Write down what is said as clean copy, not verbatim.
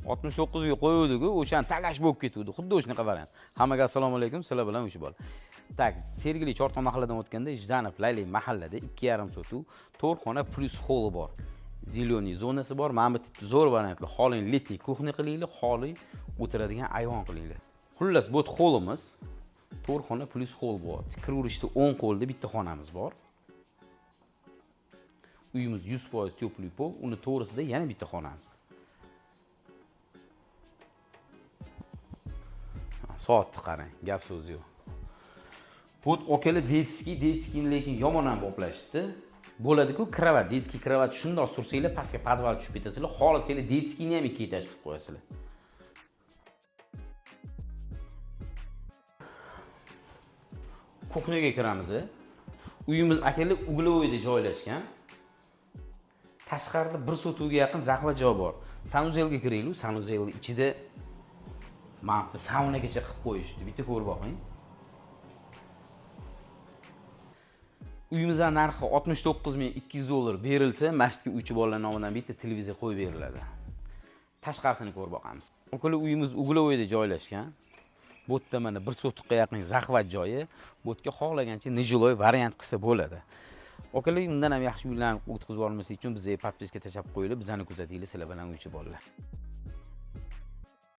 69 ga qo'yuvdik-ku, o'shani talash bo'lib ketuvdi. Xuddi o'shanaqa variant. Hammaga assalomu alaykum, sizlar bilan o'sha bola. Так, Sergeli Chortoq mahalladan o'tganda Jdanov Layli mahallada 2,5 sotuv, 4 xona plus холл bor. Зелёный zonasi bor. Mana bu tipda zo'r variantli. Xoling летний кухня qilinglar, xoling o'tiradigan ayvon qilinglar. Xullas, bu холлimiz 4 xona plus холл bo'lyapti. Kiraverishda o'ng qo'lda bitta xonamiz bor. Uyimiz 100% тёплый пол, uni to'g'risida yana bitta xonamiz. Soatni qarang, gap so'z yo'q. Bu okalar детский, детский lekin yomon ham boplashdi. Bo'ladi-ku kravat, детский kravat shundoq sursanglar pastga podval tushib ketasizlar. Xohlasanglar детскийni ham ikki etaj qilib qo'yasizlar. Кухняga kiramiz. Uyimiz akalar угловойda joylashgan. Tashqarida bir sotuvga yaqin захват joy bor. Санузел ga kiraylik, санузел ichida mana bu saunagacha qilib qo'yishdi. Bitta ko'rib boqing. Uyimizning narxi 69 200 dollar berilsa, masjidga uychi bolalar nomidan bitta televizor qo'yib beriladi. Tashqarisini ko'rib boqamiz. Akalar uyimiz угловойda joylashgan. Bu yerda mana bir sotixga yaqin захват joyi. Bu yerga xohlagancha нежилой variant qilsa bo'ladi. Akalar undan ham yaxshi uylarni o'tkazib olmaslik uchun bizga подписка tashlab qo'yinglar, bizani kuzatinglar, sizlar bilan uychi bolalar.